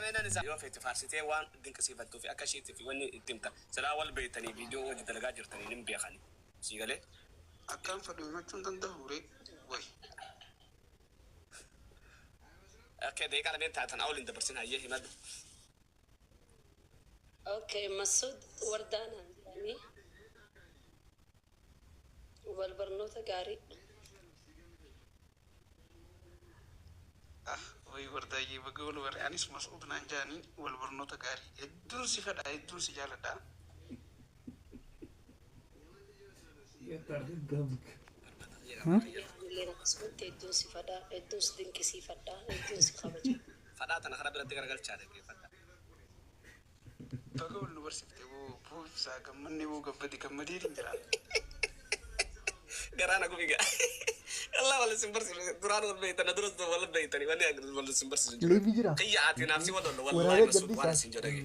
Lameenan isaa yoo feete faarsitee waan dinqisiifattuu fi akka ishiitti fi wanni itti himta. Silaa wal beektanii viidiyoo wajji dalagaa jirtanii nin beekani. Sii galee? Akkaan fedhu himachuu hin danda'u ree way. Okay, daqiiqaa lameen taatan awol hin dabarsin, hayyee himadhu. Okay, Masud Wardaanaan jedhanii wal barnoota gaarii. Ah way Wardaayyee, baga wal barre. Anis Mas'uud naan jedhanii, wal barnoota gaarii. Hedduun si fedha, hedduun si jaaladha. Anilleen akkasumatti hedduun si fedha, hedduun si dinqisiifadha, hedduun si kabaja. Fadhaa tana karaa biratti garagalchaa dhaggeeffadha. Baga wal nu barsiifte boo boo ibsaa gammanne boo gabbadi gammadeetiin jira. Garaa na gubi gaa. Allah wal isin barsiisu duraan wal beektan, na duras wal beektanii, wanni wal isin barsiisu jiru. Liivi jira. Kiyya ati naaf si wal wallahi Waraabee Masuud waan gaddisaa. isin jedhage.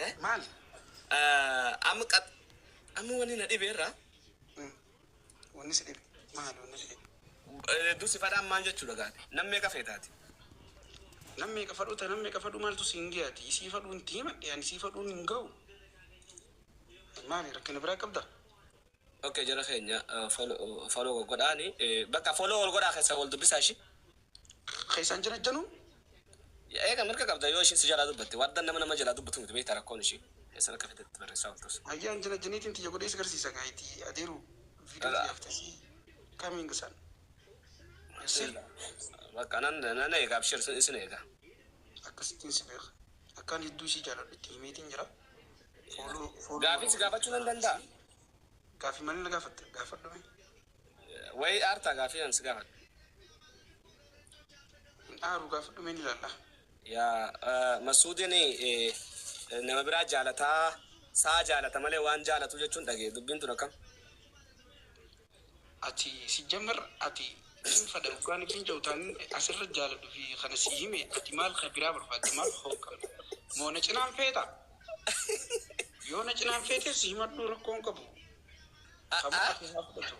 Eh? Maal? Amma qat amma wanni na dhibeerra Wanni si dhibe maal, wanni si dhibe? Hedduu si fadhaan maal jechuudha gaate? Nam meeqa feetaati? Nam meeqa fadhuu ta nam meeqa fadhuu maaltu siin gahaati? Isii fadhuun itti himadhe, ani isii fadhuun hin ga'u. Maali, rakkina biraa qabda? Okay, jara keenya follow godhaani, bakka follow wal godhaa keessa wal dubbisaa ishii. Keessaan jira janu? Eega mirga qabda yoo ishiin si jalaa dubbatte, waddan nama nama jalaa dubbatu miti beektaa, rakkoon ishii. Keessan akka fetetti barreessaa oltus. Ayyaan jira janiitiin tiyya godhee si garsiisa gaayitii adeeru viidiyoo xiyyaafte si kamiin gisaan. Sir. Bakka nan nan eega, abshir isin eega. Akkasittiin si beeka. Akkaan hedduu isii jaaladhu itti himeetiin jira. Follow follow. Gaafii si gaafachuu nan danda'a. Gaafii malee na gaafatte, gaafadhu mee. Wayi aartaa gaafii an si gaafadhu? Hin aaru, gaafadhu mee, ni ilaalla. Yaa Masuudin, nama biraa jaalataa saa jaalata malee waan jaalatu jechuun dhagee, dubbiin tun akkam? Ati si jammar ati hin fadha dhugaan ifin jawtaan asirra jaaladhu fi kana si hime, ati maal ka biraa barbaadde, maal hooqamte moo na cinaan feeta? Yoo na cinaan feete si himadhu, rakkoon qabu. Kamu ati haa fudhatu.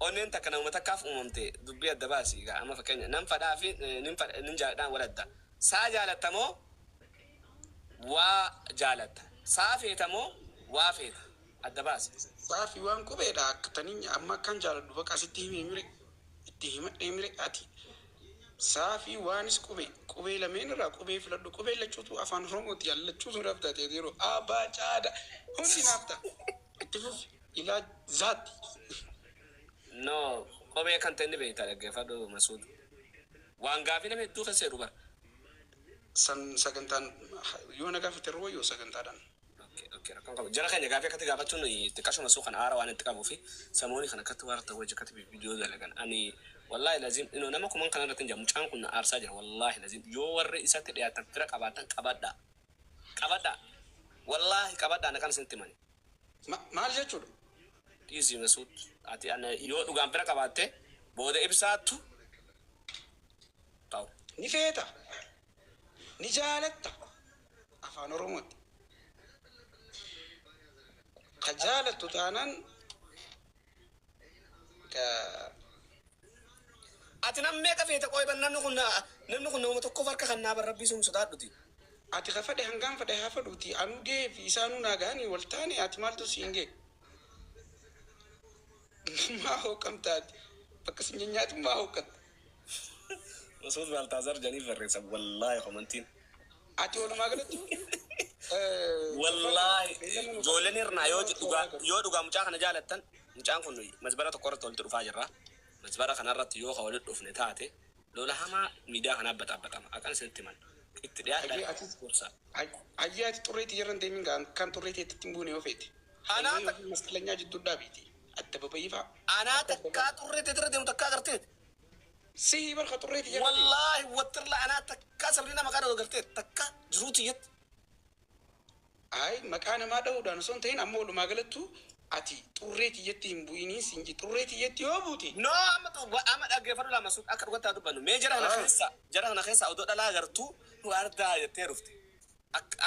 Onneen takka namuma takkaaf uumamte, dubbii adda baasi egaa. Amma fakkeenya nan fadhaa fi nin fadha nin jaaladhaan wal adda. Saa jaalatta moo waa jaalatta? Saa feeta moo waa feeta? Adda baasi. Saafi waan qubeedha akkatanii amma akkan jaaladhu bakka asitti himee mire, itti himadhee mire. Ati saafi waanis qubee qubee lameen irraa qubee filadhu, qubee lachuutu afaan Oromooti jaalachuutu naaf taate yeroo abbaa caada hundi naaf ta'a, itti fufi ilaa zaatti. No, qubee kan ta'e inni beektaa, dhaggeeffadhu Masuud. Waan gaafii nama hedduu keessa jiru bara. San sagantaan yoo na gaafate yeroo wayyoo sagantaadhaan. Okay, rakkoon qabu. Jara keenya gaafii akkatti gaafachuun xiqqashuma suu kana haara waan itti qabuu fi samoonii kana akkatti waarta wajji akkatti viidiyoo dalagan. Ani wallaahi lazim inoo nama kuman kana irratti hin jiru. Mucaan kun na aarsaa jira wallaahi lazim, yoo warri isatti dhiyaatan fira qabaatan qabadhaa. Qabadhaa. Wallaahi qabadhaa, na kan isinitti himani. Maal jechuudha? Dhiisii Masuud, ati ana yoo dhugaan fira qabaatte booda ibsaattu ta'u. Ni feeta. Ni jaalatta. Afaan Oromootti. Ka jaalattu taanaan ka Ati nam meeqa feete qooyban, namni kun nama tokkoof harka kan naa rabbii sun sodaadhuti. Ati ka fedhe hangaan fedhe haa fedhuuti, anuu gahee fi isaanuu naa gahanii wal taane, ati maaltu siin gahe? Maa hooqamtaati? Bakka sin nyaatu maa hooqatta? Masuud Baltaazar jedhanii barreessan wallaahi komantiin. Ati walumaa galatti Wallaahi ijoolleen hirnaa yoo dhugaa, yoo dhugaa mucaa kana jaalattan, mucaan kun masbara tokko irratti walitti dhufaa jirra. Masbara kanarratti yoo ka walitti dhufne taate lola hamaa miidiyaa kanaa baxaabaxama. Akkan isinitti himan. Itti dhiyaadhaa gorsa. Ayyee, ati xurreetii jirran deemin gaa, kan xurreetii itti hin buune yoo feete. Anaa Masqalanyaa jidduu dhaabiiti. Adda babayii fa'a. Anaa takkaa xurreetii irra deemu takkaa agarteet. Si barka xurreetii jirra deemu. Wallaahi wattirla anaa takkaa sabni nama kana agarteet takkaa jiruuti jette. Ay, maqaa namaa dha'uudhaan osoo hin ta'in, amma walumaa galattu ati xurree tiyyatti hin bu'inii siin je, xurree tiyyatti yoo buute. No, amma amma dhaggeeffadhu lama sun akka dhugattaa dubbannu. Mee jara kana keessa, jara kana keessa odoo dhalaa agartuu nu ardaa jettee dhufte.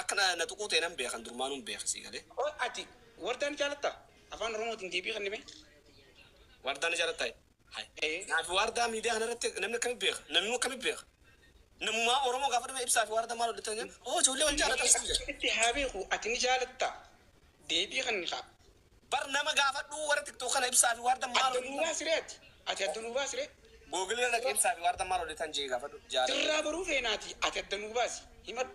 Akka na tuquu ta'e nan beekan, durmaanuu beeka, sii galee. Oh, ati wardaan jaalattaa? Afaan Oromootiin deebii kan dhimee. Wardaan jaalattaa? Hai. Ee. Naaf wardaa miidiyaa kana irratti namni akkamitti beeka? Namni akkamitti beeka? Namumaa Oromoo gaafa dhufe ibsaa fi waarda maal hojjetan jedhan oo ijoollee wal jaalatan sun jedhe. Itti haa beeku ati ni jaalatta. Deebii kan ni haa. Bar nama gaafadhu warra TikTok kana ibsaa fi waarda maal Adda nuu baasiree ati. Ati adda nuu baasiree. Googilii irra dhaqee ibsaa fi waarda maal hojjetan jee gaafadhu jaalala. Sirraa baruu feenaati ati adda nuu baasi. Himadhu.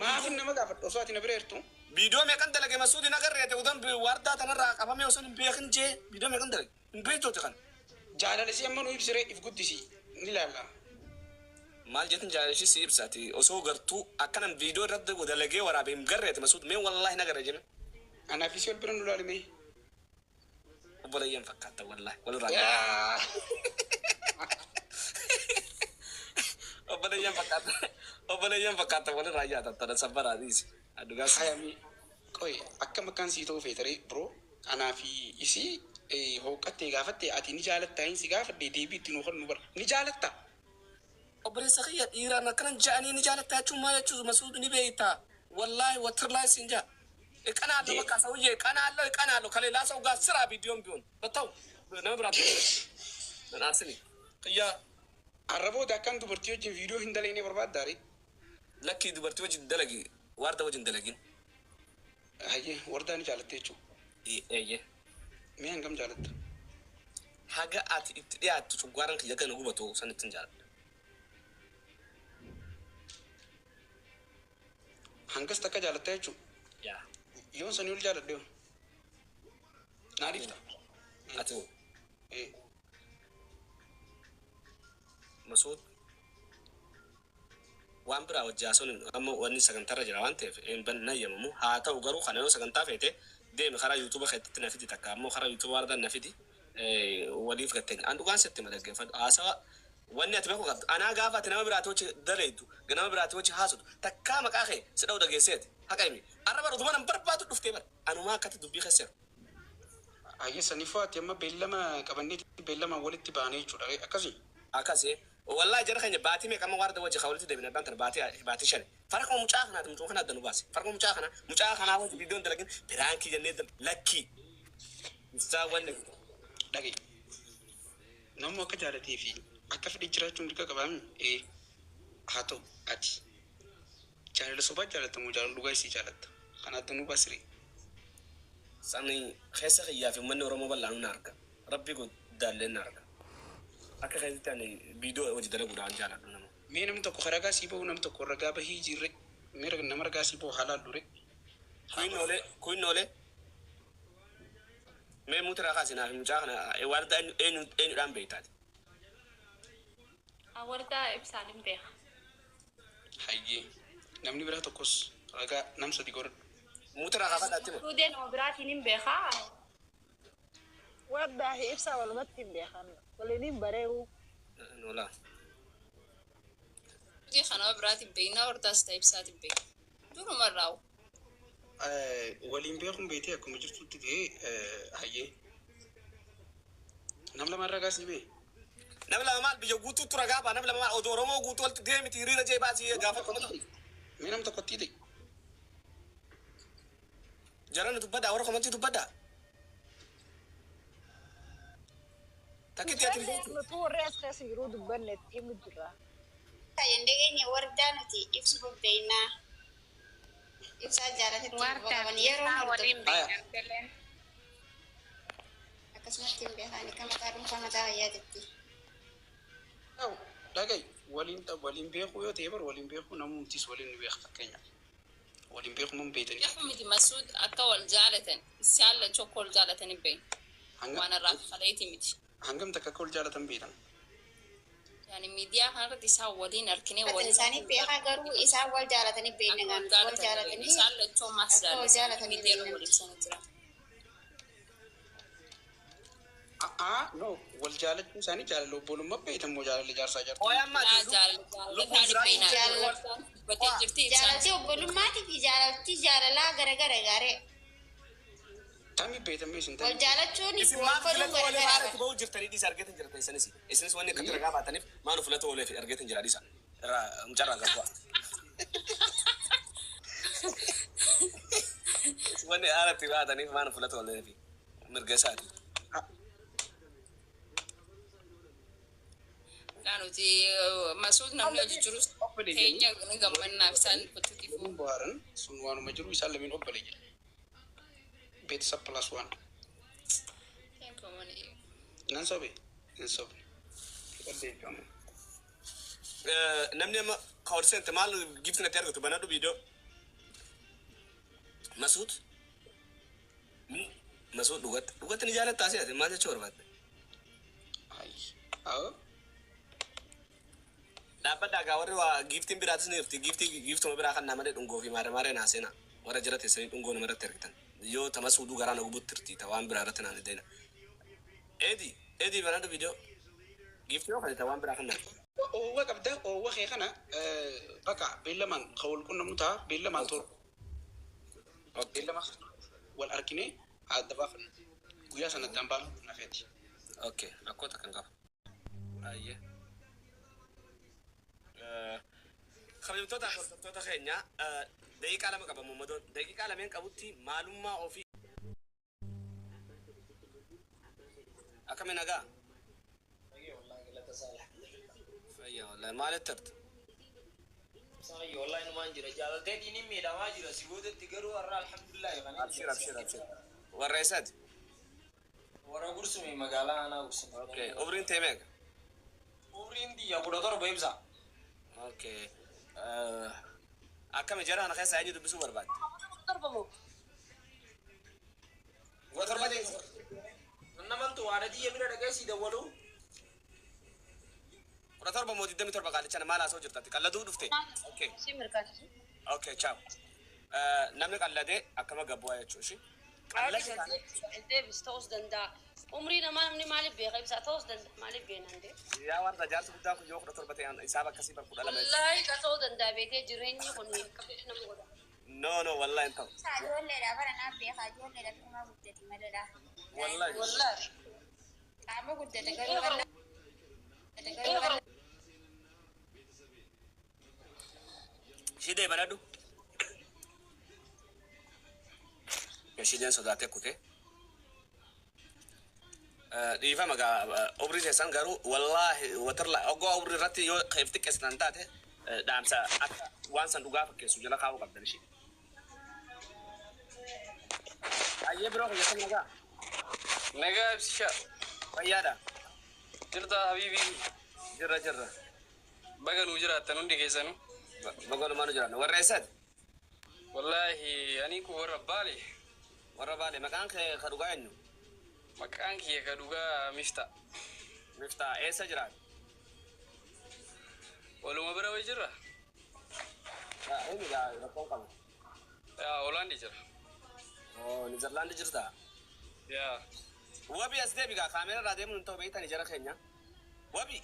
Maafin nama gaafadhu osoo ati na bira jirtu. Viidiyoo meeqan dalage Masuudi nagarreete udan waardaa tanarraa qabame osoo hin beekin jee viidiyoo meeqan dalage hin beektooti kan. Jaalala si amma nuu ibsiree if guddisi ni ilaalla. Maal jettin jaalala ishii si ibsaati osoo gartuu akkanan viidiyoo irratti dalagee waraabe hin garreete Masuud mee wallaahi nagarre jeme. Anaaf isii wal bira nu ilaalime. Obboleeyyan fakkaata wallaahi walirraa. Obboleeyyan fakkaata obboleeyyan fakkaata walirraa yaadattana sabbaraa dhiisi. Addugaas. Hayami qoy akkam akkaan sii ta'uu feetaree bro anaa fi isii hooqqattee gaafatte ati ni jaalattaa hin si gaafadhe deebii itti nuu kennu bara ni jaalatta. Obboleessa kiyya dhiiraan akkanan ja'anii ni jaalatta jechuun maal jechuun Masuud ni beektaa wallaahi watirlaa siin ja'a. እቀናለሁ በቃ ሰውዬ እቀናለሁ እቀናለሁ ከሌላ ሰው ጋር ስራ ቪዲዮም ቢሆን በተው nama biraatti አስኒ ቅያ Arraboota akkaan dubartii wajjin viidiyoo hin dalagne barbaaddaare. Lakkii dubartii wajjin dalagi waarda wajjin dalagin. Hayyee wardaa ni jaalatte jechuudha. Eeyyee. Mee hangam jaalatta? Haga ati itti dhiyaattu cuggaaran kiyya gana gubatu sanittin jaaladha. Hangas takka jaalatta jechuudha. Yaa. Yoon sanii ol jaaladhe hoo? Naa dhiifta? Ati hoo? Ee. Masuud waan biraa wajji haasawni amma wanni sagantarra jira waan ta'eef hin nayyamamu haa ta'u garuu kana yoo sagantaa feete deemi karaa yuutuuba keetti na fidi takka ammoo karaa yuutuuba waardan na fidi waliif gatteenya an dhugaan sitti madaggeeffadhu haasawa wanni ati beeku qabdu anaa gaafa ati nama biraati wajji daleeydu nama biraati wajji haasatu takkaa maqaa kee si dha'u dhageesseeti haqa himi arra bara utuma nan barbaadu dhuftee bara anumaa akkatti dubbii keessa jiru. Hayyee saniifuu ati amma beellama qabanneeti beellama walitti baanee jechuudha akkasii. Akkasii wallahi jara keenya baatii meeqa amma waarda wajji walitti deebine abbaan tana baatii baatii shani farquma mucaa kanaati mucaa kana adda nu baase farquma mucaa kana mucaa kanaa wajji viidiyoon dalagin piraankii jennee lakkii isaa wanni Dhaga'i. Namni akka jaalatee fi akka fedhe jiraachuun mirga qabaami. Ee haa ta'u ati jaalala sobaa jaalatta moo jaalala dhugaa isii jaalatta? Kana adda nu baasire. Sani keessa kiyyaa fi uummanni Oromoo bal'aan na arga. Rabbi guddaallee na arga. Akka keessatti ani viidiyoo hojii dalaguudhaan jaaladhu nama. Mee namni tokko ragaa sii bahu namni tokko ragaa bahii jirre mee nama ragaa sii bahu haa laallu re. Kuinoolee kuinoolee mee muuti rakaa sinaa fi mucaa kana warda eenyu eenyudhaan beektaati. Wardaa ibsaan hin beeka. Hayyee namni biraa tokkos ragaa nam sadi godhadhu. Muuti rakaa fadhaatti ma. Suudee nama biraatiin hin beekaa. Wardaa fi ibsaa walumatti hin beekan. Waliin hin bareedu. Noolaa. Suudee kanama biraatiin beeknaa wardaas ta'e ibsaatiin beekna. Durumarraa Waliin beekuun beetee akkuma jirtutti ta'ee hayyee. Nam lama ragaa sii bee. Nam lama maal biyya guutuutti ragaa ba'a nam lama maal odoo Oromoo guutuu walitti deemiti hiriira jee baasii gaafa tokko. Mee nam tokkotti ta'e. Jarana dubbadhaa warra komantii dubbadhaa. Takkitti ati hin beektu. Nuti warri as keessa jiru dubbanne itti himu jirra. Yandegenye wardaa nuti ibsu beeknaa. Ibsaa jaallatatti qaban yeroo waliin beekna. Akkasumatti hin beekan akka mataa dhuunfaa mataa fayyaatitti. Dhaga'i waliin waliin beekuu yoo ta'e bar waliin beekuu namumtis waliin ni beeka fakkeenyaaf. Waliin beekuu mun beeytanii. Beeku miti Masuud akka wal jaalatan isaan lachuu akka wal jaalatan hin beeknu. Waan irraa kaleeti miti. Hangam takka akka wal jaalatan beektan. Yani miidiyaa kanarratti isaan waliin argine waliin isaanii beekaa garuu isaan wal jaalatanii beekna wal jaalatanii isaan lachuu maas jaalatan miidiyaa wal ibsanii jira. Aa no wal jaalachuun isaanii jaalala obbolummaa beektan moo jaalala jaarsaa jaartii? Ooy amma Jaalalti obbolummaatii fi jaalalti jaalalaa garagara gaaree. Tamii beektamee isin Wal jaalachuun Isin wal maal fedhuun filata oolee garagara. haala bahuu jirtanii dhiisa argeetan jirta isinis. Isinis wanni akkatti ragaa baataniif maal filata oolee fi argeetan jira dhiisa. Irraa mucarraa garbaa. Wanni haalatti baataniif maal filata oolee fi mirga isaati. Laan Nuti Masuud namni hojii jirus keenya ni gammannaaf isaan dubbatuutiif. Waliin bohaaran sun waanuma jiru isaan lameen obbole jedhe. Beeksisa plus one. Nan sobe hin sobne. Odeeffama. Namni amma ka ol seente maal gifti natti argatu banadhu viidiyoo. Masuud. Masuud dhugatti dhugatti ni jaalattaa si ati maal jechuu barbaadde? Ayi. Dhaabbadhaa gaa warri waa giiftiin biraatis ni jirti. Giiftii giiftuma biraa kan namalee dhungoo fi maare maaree naa seenaa. Warra jira teessanii dhungoo namarratti argitan. Yoo ta Masuuduu garaa na gubutti jirti ta waan biraa irratti naan deena. Eedi eedi banadhu viidiyoo. Giiftii yoo kan ta waan biraa kan naa. Oowwa qabda oowwa kee kana bakka beellamaan kan wal qunnamnu ta'a beellamaan toora. Beellama wal argine adda baafanna. Guyyaa sana addaan baanu nafeeti. Okay, rakkoota kan qabu. Ayyee. Kabajamtoota fi hordoftoota keenya, daqiiqaa 2 qaba Muhammadoon. Daqiiqaa lameen qabutti maalummaa ofii akkami nagaa? Fayyaa wallahi, maalitti turte? Saayyo wallahi numaan jira jaalalteetiin hin miidhamaa jira si boodatti garuu har'a alhamdulillah kan. Abshir, abshir, abshir. Warra eessaati? Warra Gursumi, magaalaa aanaa Gursumi. Okay, umriin tee meeqa? Umriin tiyya 17 ibsa. Okay. Akkami jara kana keessa eenyu dubbisuu barbaadde? 17 ta'e. Namantu waan tiyya bira dhaqee si dawwalu. 17 moo 27 qaalichana maal haasa'u jirtatti? Qalladuu dhufte? Okay. Si mirkaneessu. Okay, ciao. Namni qalladee akkama gabbu'aa jechuu ishee. Deebis ta'uus danda'a. Umrii namaa namni maaliif beeka ibsaa ta'uus danda'a maaliif beenan dee. Yaa warra jaarsi guddaa kun yoo 17 ta'e isaaf akkasii bar 12. Wallaahi ka ta'uu danda'a beekee jireenyi kun akka fedhe nama godha. No, no, wallahi hin ta'u. Isaa ijoolleedha bara naaf beekaa ijoolleedha dhumaa guddate maleedha. Wallahi. Wallaahi. Qaama guddate garuu bal'aa. Garuu bal'aa. Shidee banadhu. Shideen sodaatee kutee. Dhiifama gaa umrii keessan garuu wallaahi watarla ogoo umrii irratti yoo keef xiqqeessitan taate dhaamsa akka waan san dhugaa fakkeessu jala kaa'uu qabdan ishee. Ayyee biroo fayyatan nagaa. Nagaa ibsisha. Fayyaadha. Jirta habiibii? Jirra, jirra. Baga nuu jiraattan hundi keessanuu. Baga walumaa nu jiraannu. Warra eessaati? Wallaahi ani kun warra Baale. Warra Baale. Maqaan kee ka dhugaa eenyu? Maqaan kiyya ka dhugaa Mifta. Miftaa eessa jiraata? Waluma bira wayi jirra. Eenyu gaa rakkoon qabu? Yaa Hoolaandi jira. Oo, Niizerlaandi jirta? Yaa. Wabi as deebi gaa kaameera irraa deemuun hin ta'u beektani jara keenya. Wabi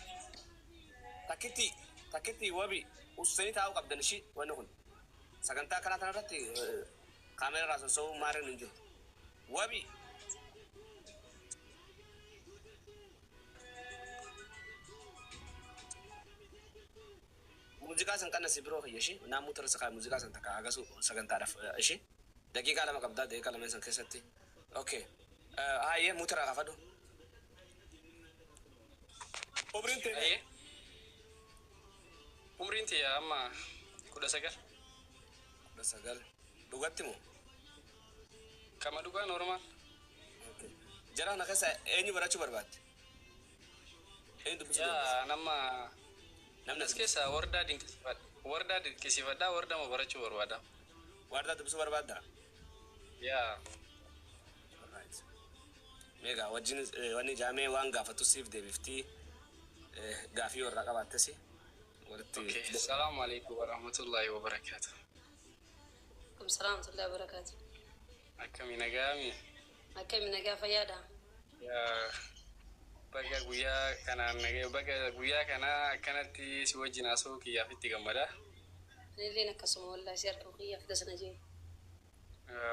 takkitti takkitti wabi ussanii taa'uu qabdan ishii wanni kun. Sagantaa akkanaa kanarratti kaameera irraa sossoo'uun maariin hin jiru. Wabi. Muuziqaa san qannasi biroo kiyya ishii naamuu tara sakaa muuziqaa san takka agasu sagantaadhaaf ishii daqiiqaa 2 qabdaa daqiiqaa lameen san keessatti. Okay. Hayyee muutara kaafadhu. Umriin tee? Ayyee. Umriin tiyya amma 19. 19. Dhugatti moo? Kama dhugaa normal. Jara kana keessa eenyu barachuu barbaadde? Eenyu dubbisuu dandeessa? Yaa nama Namni as keessa wardaa dinqisiifadha. Wardaa dinqisiifadha wardaa ma barachuu barbaada. Wardaa dubbisuu barbaaddaa? Yaa. Alright. Meegaa wajjin wanni jaamee waan gaafatu siif deebiftii gaafii warraa qabaattes walitti. Okay. Salaamu alaikum warahmatullahi wabarakatuh. Kum salaam warahmatullahi wabarakaatu. Akkami nagaami? Akkami nagaa fayyaadha? Yaa baga guyyaa kanaan nagaya baga guyyaa kana akkanatti si wajjin haasa'uu kiyyaaf itti gammada. Anilleen akkasuma wallaahi si harka kiyyaaf dasna jee.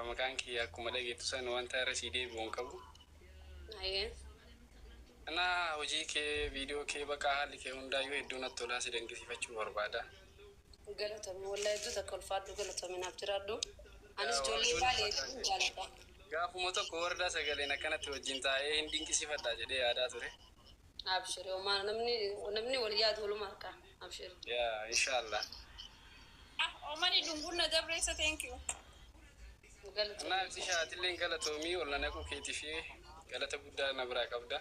Maqaan kiyya akkuma dhageettu san wanta irra sii deebi'u hin qabu. Ayyee. Na hojii kee viidiyoo kee bakka haalli kee hundaayyuu hedduu natti tolaa si dinqisiifachuu barbaada. Galatoomi wallaahi hedduu takka ulfaadhu galatoomi naaf jiraadhu. Anis ijoollee baalee hedduun jaaladha. Gaafuma tokko wardaa sagaleen akkanatti wajjin taa'ee hin dinqisiifadha jedhee yaadaa ture. Abshir homaa namni wal yaadu waluma harkaa. Abshir. Yaa inshaallah. Ah, Omani dungunna dabreessa, thank you. Galatoomii. Naa ibsishaa atilleen galatoomii ol na naquu keetii fi galata guddaa na biraa qabda.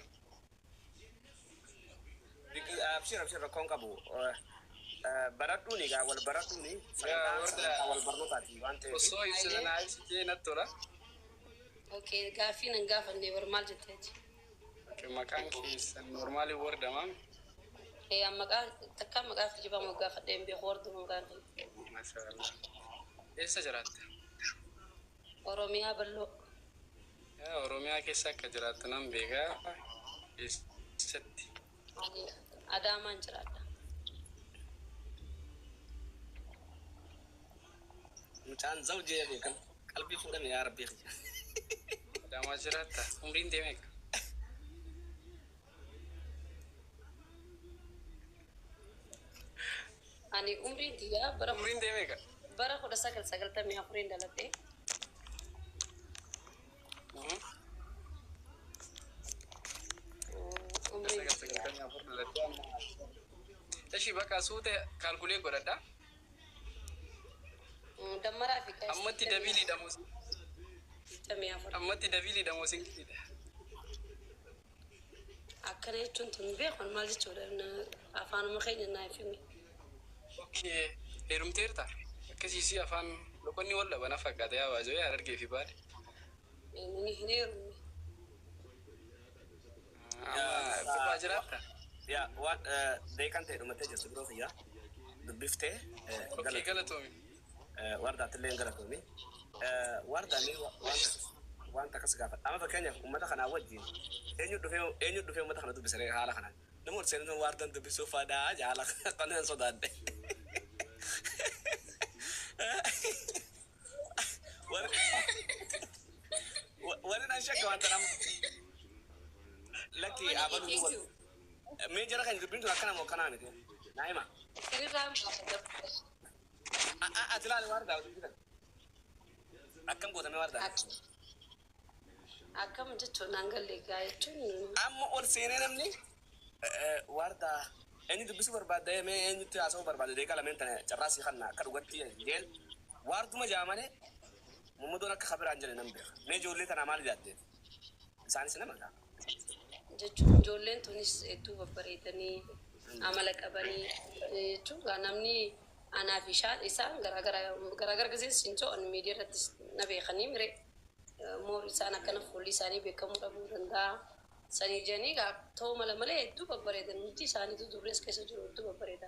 Abshir, abshir, rakkoon qabu. Baradhuuni egaa wal baradhuuni Yaa sagantaa warda sagantaa wal barnootaati waan ta'eef. Osoo ibsa naa ibsitee natti tola. Okay, gaaffii nan gaafanne bar maal jetteeti? Okay, maqaan keessan normaalii warda maam? Ee, maqaa takkaa maqaa kijibaa moo gaafadhee hin beeku, wardu maqaan kee. Maashaallah. Eessa jiraatta? Oromiyaa bal'oo. Yaa Oromiyaa keessa akka jiraattu nan beekaa. Eessatti? Ani Adaamaan jiraadha. Mucaan zawjee beekam qalbii fuudhame yaa rabbii kiyya. Adaamaa jiraatta. Umriin tee meeqa? Ani umriin tiyyaa bara Umriin tee meeqa? Bara 1994iin dhaladhe. Umriin Sagal tiyyaa. 94 dhalattee amma. Eshi bakka suute calculate godhadha. Dammaraa fi qaayis. Ammatti doubleiidha moo 24. Ammatti doubleiidha moo singleiidha? Akkana jechuun tun beekon maal jechuudha, afaanuma keenya naa himi. Okay. Heerumteerta? Akkasiisi afaan loqonni wal dhabana fakkaata yaa baajoo yaa Harargee fi Baale. Inni hin heerumne. Amma kophaa jiraatta? Yaa waan beekan ta'e dhumattee jirtu biroo kiyya dubbiftee. Okay, galatoomi. Wardaattillee hin galatoomi. Wardaan wanta akkas gaafadha. Amma fakkeenyaaf uummata kanaa wajjin eenyu dhufee uummata kana dubbisanii haala kanaan. Nama ol seenuu waardan dubbisuu fadhaa jaala kanaan sodaadhe. Warri nan shakka wanta nama lakki Omani, abaluu thank you. Mee jara kan dubbiin tun akkana moo akkanaa miti? Naa hima. Sirriirraa baafata. Ati laali waardaa dubbisan. Akkam gootame waardaa? Akkam jechuun naan galle egaa jechuun. Amma ol seenee namni waardaa eenyu dubbisuu barbaadda, mee eenyutti haasa'uu barbaadda, deeqa lameen tana carraa sii kanna akka dhugatti jeen waarduma jaa malee mummudoon akka kabiraan jedhe nan beeka. Mee ijoollee tanaa maal yaadde? Isaanis nama gaa. Jechuun ijoolleen tunis hedduu babbareedanii amala qabanii jechuun gaa namni anaa fi isaan garaagara gisee siin to'an miidiyaa irratti na beekanii mire moor isaan akkana fuulli isaanii beekamuu dhabuu danda'a. Sanii jedhanii gaa ta'uu mala malee hedduu babbareedan, nuti isaaniitu durrees keessa jiru hedduu babbareeda.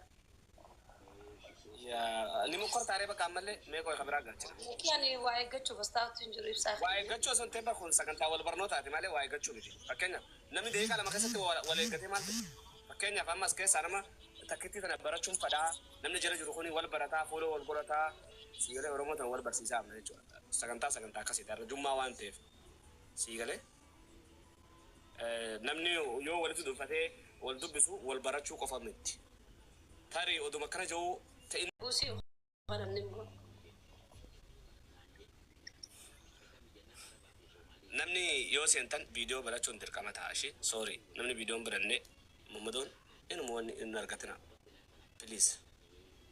Ni mokkortaaree bakka ammallee mee qoy kabiraa galchina. Ani waa eeggachuuf as taa'utu hin jiru ibsaa. Waa eeggachuu osoo hin ta'in bakka kun sagantaa wal barnootaati malee waa eeggachuu miti. Fakkeenyaaf namni daqiiqaa 2 keessatti wal eeggatee maal ta'e? Fakkeenyaaf ammas keessaa nama takkittii tana barachuun fadhaa namni jala jiru kuni wal barataa fuula wal godhataa siigalee Oromoo tana wal barsiisaa amna jechuudha. Sagantaa akkasiiti har'a jummaa waan ta'eef siigalee. Namni yoo walitti dhuunfatee wal dubbisu wal barachuu qofa miti. Tarii oduma akkana jiru ta'in. Buusii namni immoo. Namni yoo seentan viidiyoo barachuun dirqama ta'a ishee, sorry, namni viidiyoon baranne mammadoon inuma wanni hin argatina, please,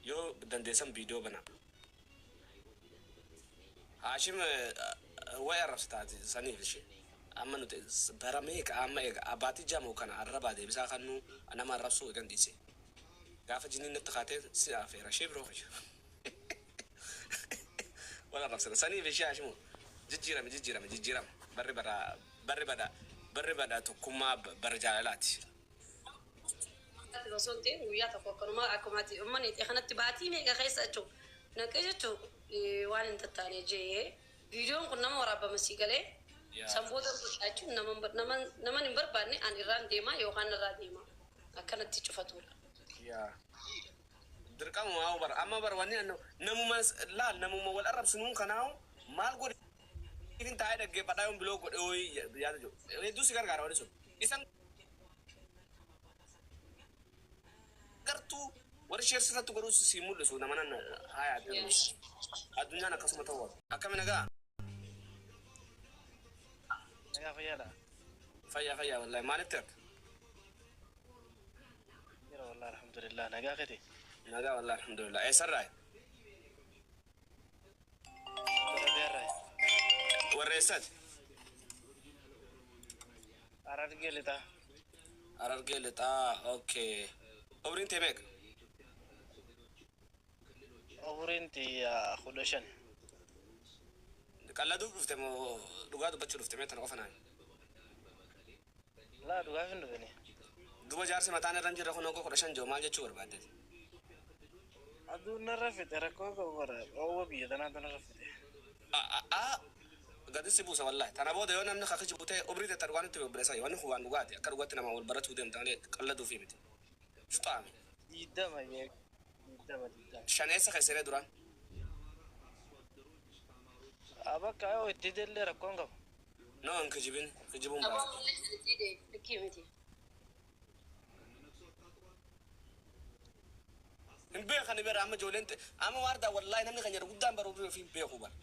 yoo dandeessan viidiyoo bana. Haashim wayi arrabsitaati saniif ishee amma nuti bara meeqa amma eega abbaatii jamoo kana arrabaa deebisaa kan nu nama arrabsuu dandeesse gaafa jinniin natti kaatee si afeera ishee biroo kiyya wal arrabsina saniif ishee. Haashimu jijjiirame jijjiirame jijjiirame, barri bara barri bada barri bada tokkummaa bara jaalalaati. Osoo hin ta'in guyyaa tokko akkanuma akkuma ati uummanni itti kanatti baatii meeqa keessa jechuun naqee jechuun waan hin tattaane jee viidiyoon kun nama waraabama sii galee san booda jechuun nama hin barbaanne an irraan deemaa yookaan irraa deemaa akkanatti cufatudha. Yaa. Dirqama waa bara amma bara wanni namuma laal namuma wal arrabsinuun kanaawu maal godhe isin taa'ee dhaggeeffadhaa yoon biloo godhe ooyi yaada jiru. Hedduu si gargaara wanni sun. Isan gartuu warri sheersirratti godhuu si mul'isu nama nan hayaa addunyaan akkasuma ta'uu akkami nagaa. Nagaa fayyaadha. Fayyaa fayyaa, wallahi maalitti arga? Wallah alhamdulillah nagaa kete. Nagaa wallah alhamdulillah. Eessarraa? Oromiyaarraa. Warra eessaati? Harargee lixaa. Harargee lixaa. Okay. Umriin tee meeqa? Umriin tiyya 15. Qalladuuf dhufte moo dhugaa dubbachuu dhufte mee tana qofa naan? Laa dhugaaf hin dhufini. Duba jaarsi mataan irra hin jirre kun hogga 15 jiru maal jechuu barbaadde? Aduun narra fixe rakkoo qabu bara dhoowwa biyya tanaatu narra fixe. Gadi si buusa wallahi. Tana booda yoo namni kaka jibu ta'e umrii teetta dhugaa nutti obboleessa wanni kun waan dhugaati akka dhugaatti nama wal baratuu deemta malee qalladuufi miti. Shuxaami. 20 jee 20 20. Shan eessa keesseree duraan? Bakka yoo itti dellee rakkoon qabu. No hin kijibin kijibuun Aboo baasa. ammallee sanitti dee likkii miti. Hin beekani bara amma ijoolleen amma waardaa wallahi namni kan jedhu guddaan bara umrii ofii hin beeku bara.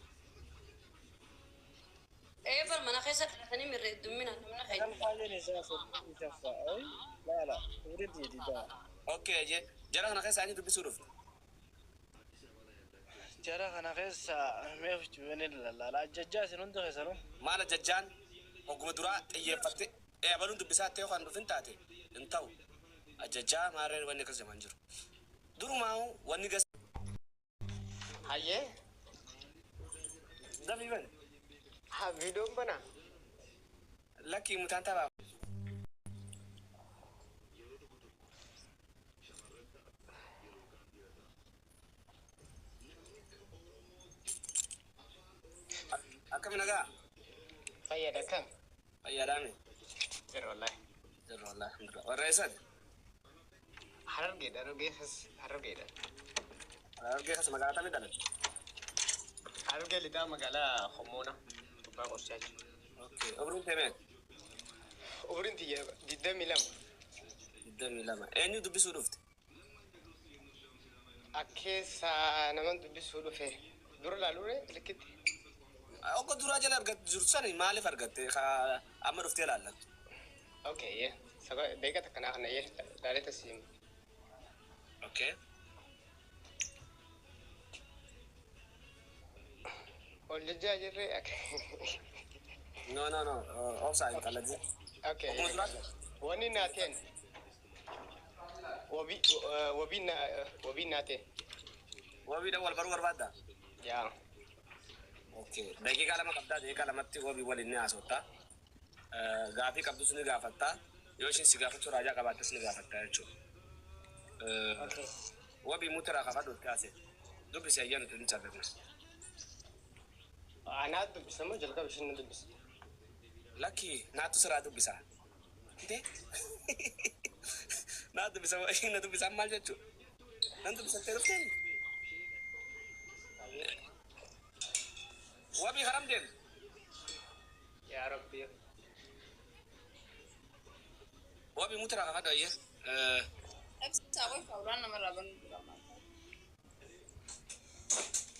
Ee bar mana keessa dhalatanii mirre heddumminaan namni keenya. Salphaayeen isaa soddomii shaffaa. Laa laa umriin tiyya 20. Okay jee jara kana keessa eenyu dubbisuu dhufte? Jara kana keessa mee huccuuwwan lallaala ajjajjaa isin hundi keessanuu. Maal ajajjaan hogguma duraa xiyyeeffatte ee abaluun dubbisaa ta'e kan dhufin taate hin ta'u. Ajajjaa maarreen wanni akkas jamaan jiru. Durumaa wanni gas. Hayyee. Dafii bani. Ha viidiyoon banaa. Lakkii mutaan taphaa. Akkami nagaa? Fayyaadha akkam? Fayyaadhaami. Jirra wallahi. Jirra wallahi alhamdulillah. Warra eessaati? Harargeedha harargee keessa harargeedha. Harargee keessa magaalaa kamii dhalatte? Harargee lixaa magaalaa Hommoona gubbaa qorshaa jechuudha. Okay. Umriin tee meeqa? Umriin tiyya 22. 22. Eenyu dubbisuu dhufte? Akkeessa naman dubbisuu dhufe dura laaluure likkitti. Ogga duraa jala argatte jirtu sani maaliif argatte amma dhuftee laallattu? Okay yeah. Saba deeqa takka naa kana yee laalee tasiim. Okay. Ol jajjaa jirree akka. No no no obsaa hin qalladin. Okay. Ogguma duraa Wanni naa ta'en wabii wabii naa wabii naa ta'e. Wabiidhaan wal baruu barbaaddaa? Yaa. Okay. Daqiiqaa 2 qabdaa daqiiqaa 2tti wabii waliin ni haasofta. Gaafii qabdus ni gaafatta. Yoo isheen si gaafachuu raajaa qabaattes ni gaafatta jechuudha. Okay. Wabii muutiraa kafadhu itti haase. Dubbisi ayyaa nuti hin carrifne. Anaa dubbisa moo jalqaba isheen na dubbisa? Lakki naattu siraa dubbisa. Ntee? Naa dubbisa moo isheen na dubbisa maal jechuudha? Nan dubbisattee dhufteen? Wabii karam deemtu? Yaa Rabbi. Wabii muutiraa kafadhu ayyee. Ibsaa way fawraan namarraa banuu dura maal.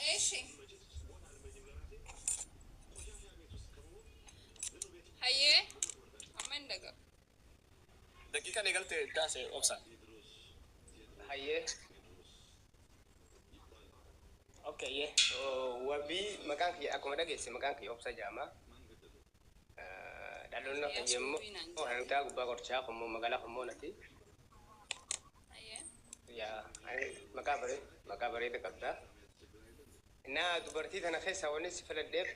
Eeshi. Hayyee. Amma hin dhaga'u. Daqiiqaan eegalte daase obsa. Hayyee. Okay yeah. Wabii maqaan kiyya akkuma dhageesse maqaan kiyya obsa jedhama. Dhaloonni kiyya immoo Harargaa gubbaa qorichaa Hommoo magaalaa Hommoonati. Hayyee. Yaa ani maqaa baree maqaa bareeda qabda. Naa dubartii tana keessa wanni si filadheef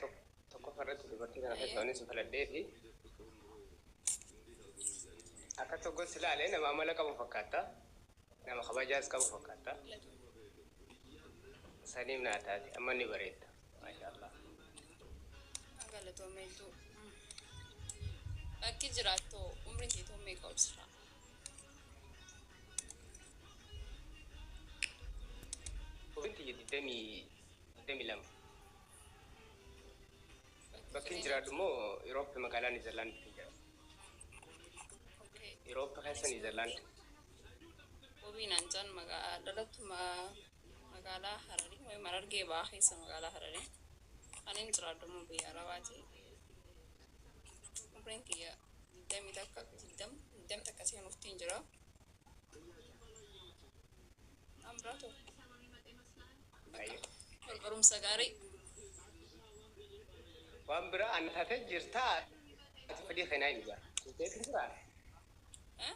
tokkoffaa irratti dubartii tana keessa wanni si filadheefi akka tokko si ilaalee nama amala qabu fakkaata. Nama kabajaas qabu fakkaata. Saniif naa taate amma ni bareedda. Maashaallah. Galatoomee hedduu. Bakki jiraattu umriin keetoo meeqa obsira? Umriin tiyya 22. Bakki jiraadhu immoo Europe magaalaa Niizerlaanditti jira. Okay. Europe keessa Niizerlaandi. Wabii naan jedhan dhalattu magaalaa Hararii wayi Harargee ba'aa keessa magaalaa Hararii. Ani hin jiraadhu immoo biyya Arabaati. Umriin kiyya 21 21 seenuuftiin jira. Waan biraa tokko. Bakka wal barumsa gaarii. Waan biraa ani taatee jirtaa ati fedhii kanaa hin jira. Teetiin jira. Eh?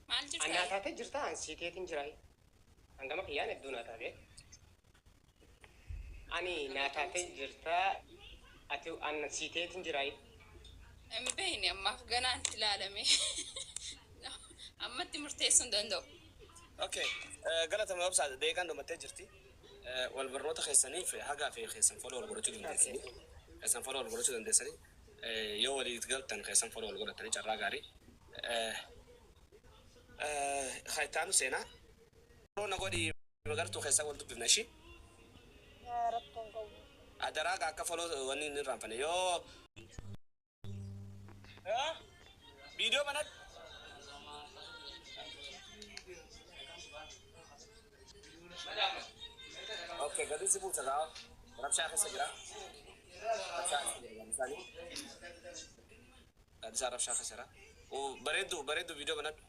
Maal Annaa jirtaa? taatee jirtaa an si teetiin jira. Hangama kiyyaan hedduu naa taatee. Ani naa taatee jirtaa ati an si teetiin jira. Hin beekne ammaaf ganaan itti ilaalame. Ammatti murteessuu hin danda'u. Okay, galatama obsaa deeqaan dhumattee jirti. Wal barnoota keessaniif hagaa fi keessan follow wal godhachuu dandeessanii. Keessan follow wal godhachuu dandeessanii. Yoo waliif galtan keessan follow wal godhatanii carraa gaarii. Haytaanu seenaa. Yeroo na godhi magartuu keessaa wal dubbifna ishii. Rakkoon qabu. Adaraa akka follow wanni hin irraanfanne yoo. Viidiyoo banadhu. Okay, gadi si buusa gaa. Rabshaa keessa jira. Rabshaa keessa jira isaanii. Gadi isaa rabshaa keessa jira. Bareeddu bareeddu viidiyoo banadhu.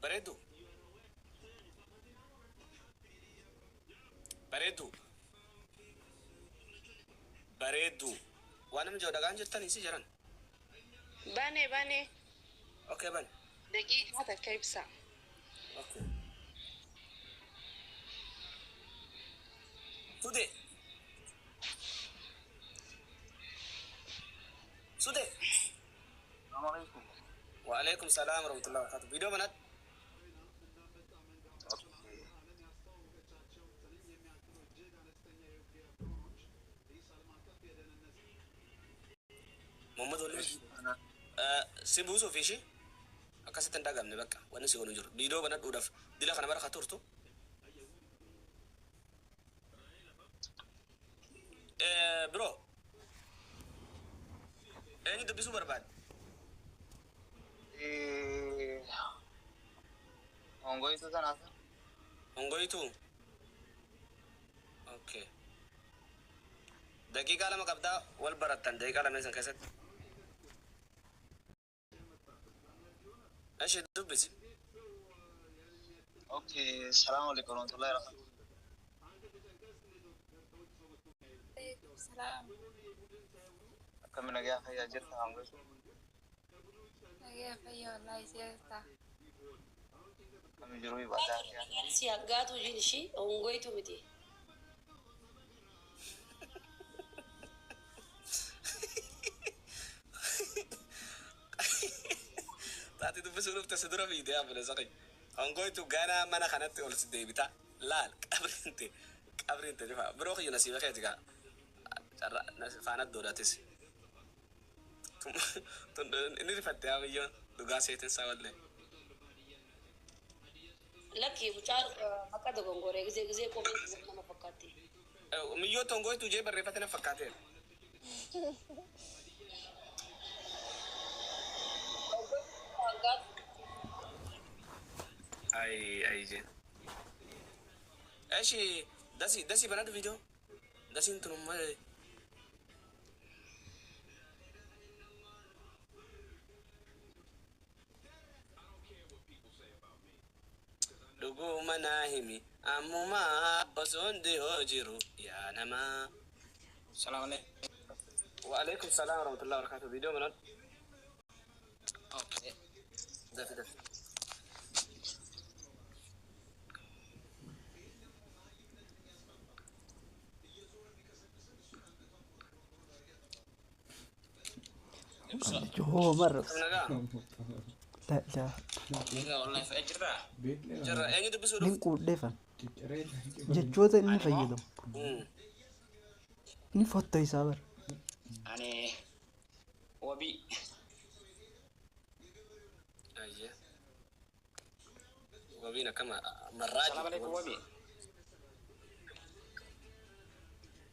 Bareeddu. Bareeddu. Bareeddu. Waan namni jiru dhagaan jirtan si jiran. Bane bane. Okay, ban. Daqiiqaa takka ibsa. Okay. Sude. Sude. Waalaikum salam warahmatullahi wabarakatuh. Viidiyoo banadhu. Muhammad waliin si buusuuf ishee akkasitti hin dagamne bakka wanni si godhu jiru. Viidiyoo banadhuudhaaf dila kana bara turtu. Bro, eenyu dubbisuu barbaadde? Hongoitu sanaaf. Hongoitu? Okay. Daqiiqaa 2 qabdaa wal barattan daqiiqaa lameen san keessatti. Eshi dubbisi. Okay, salaamu alaikum warahmatullahi wabarakatuh. Salaam. Akkami nagaa fayyaa jirta hongoitu? Nagaa fayyaa wallaahi si'ataa. Akkami jiru ibaadaa fayyaa? Si haggaatu hojiin ishii hongoitu miti. Taati dubbisuu dhufte si dura fiidee abule saqi. Hongoitu ganaa mana kanatti ol si deebita. Laal qabriinte qabriinte dhufa. Biroo kiyya nasiiba keeti gaa. Carra faana doodhatis. Inni rifatte haa biyyoon dhugaa seetin isaa wallee. Lakki mucaa bakka dogongoree gisee gisee kophee nama fakkaatti. Miyyoo hongoitu jee barreeffate na fakkaateera. Haggaatu. Ai ai jeen. Eshi dasi dasi banadhu viidiyoo. Dasiin tun malee. Dhuguma naa himi ammuma osoon dhiyoo jiru yaa namaa. Salaam alaikum. Waalaikum salaam warahmatullahi wabarakatuh. Viidiyoo banadhu. Okay. Dafi dafi. Hoo marra. Nagaa. La la. Nagaa wallahi fa'aa jirraa? Jirra eenyu dubbisuu Nin dhufte? quudheefan. Jechoota inni fayyadamu. Inni fottoo isaa bara. Ani wabii. Ayyee. Wabiin akkama marraa Salaam alaikum wabii.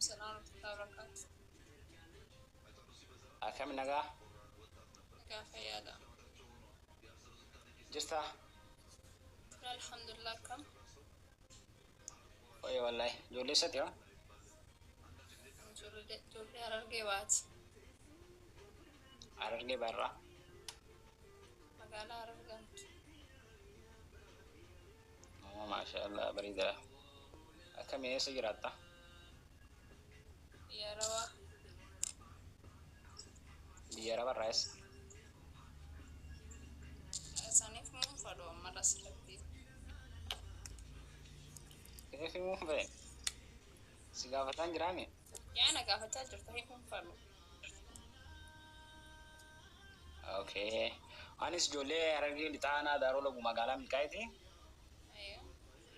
Salaam warahmatullahi wabarakatuh. Akkami nagaa? Nagaa fayyaadha. Jirtaa? Alhamdulillah akkam. Oye wallahi ijoollee isaati haa? Ijoollee Harargee baati. Harargee baarraa. Magaalaa Harar Gamtu. Oh, maashaallah, bareedaadha. Akkamii, eessa jiraatta? Biyya Arabaa. Biyya Arabarraa eessa? Saniif mun fadhu ammarra asirratti. Siif himuu fedhe. Si gaafataan jiraami? Yaa na gaafachaa jirta, himuun fadhu. Okay. Anis ijoollee Harargee Lixaa aanaa Daaroo Lagu magaalaa Milkaa'eeti. Ayyoo.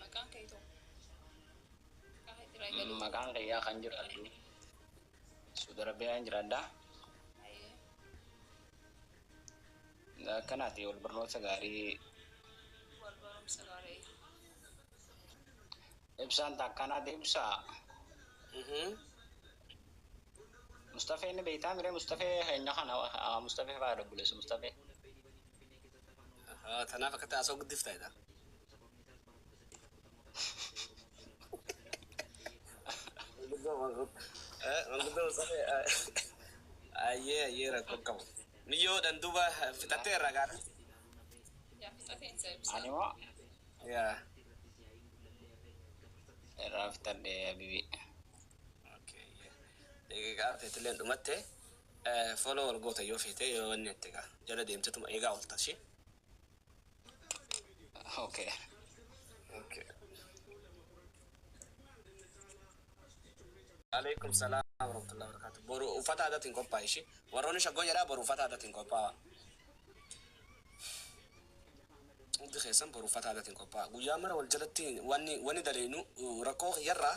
Maqaan kee tokko. Maqaa kee irraa galii. Maqaan kiyyaa kan jiraadhu Suudi Arabiyaan jiraadha. Ayyoo. Akkanaati, wal barnoota gaarii. Wal barumsa gaarii. Ibsaan takkanaati ibsaa. Mustafee inni beektaa miree? Mustafee keenya kana, Mustafee fa'aa obboleessu Mustafee. Tanaaf akkatti haasa'u guddifta jedha. Manguddoo Mustafee, ayyee ayyee, rakkoo qabu. Miyyoo dhanduuba fixattee irraa gaara. Yaa fixateensa ibsaa. Ani moo? Yaa. Irraa fixadhe, habibi. Daqiiqaa feetilleen dhumatte, follow wal goota yoo feete, yoo wanni itti egaa jala deemtetuma eegaa oolta ishee. Okay. Okay. Alaikum salaam warahmatullahi wabarakatuh. Boru uffata aadaatiin qophaa'e ishee. Warroonni shaggoo jedhaa, boru uffata aadaatiin qophaa'a. Hundi keessan boru uffata aadaatiin qophaa'a. Guyyaa mara wal jalatti wanni daleenu rakkoo kiyyarraa.